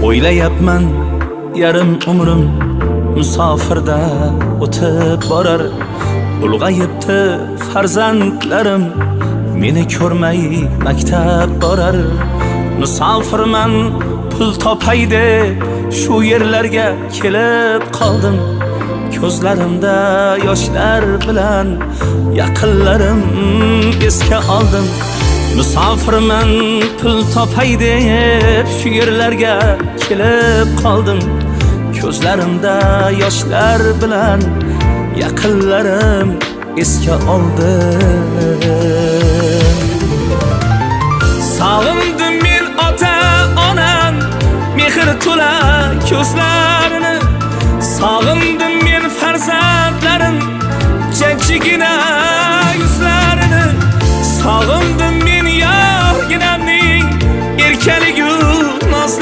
O'ylayapman, yarim umrim musofirda o'tib borar. Ulg'ayibdi farzandlarim, meni ko'rmay maktab borar. Musofirman, pul topay deb shu yerlarga kelib qoldim. Ko'zlarimda yoshlar bilan yaqinlarim esga oldim. Musofirman, pul topay deb shu yerlarga kelib qoldim. Ko'zlarimda yoshlar bilan yaqinlarim esga oldim. Sog'indim men ota onam mehr to'la ko'zlarini. Sog'indim men farzandlarim jajjigina yuzlarini. Sog'indim men yorginamning erkaligu nozlarini.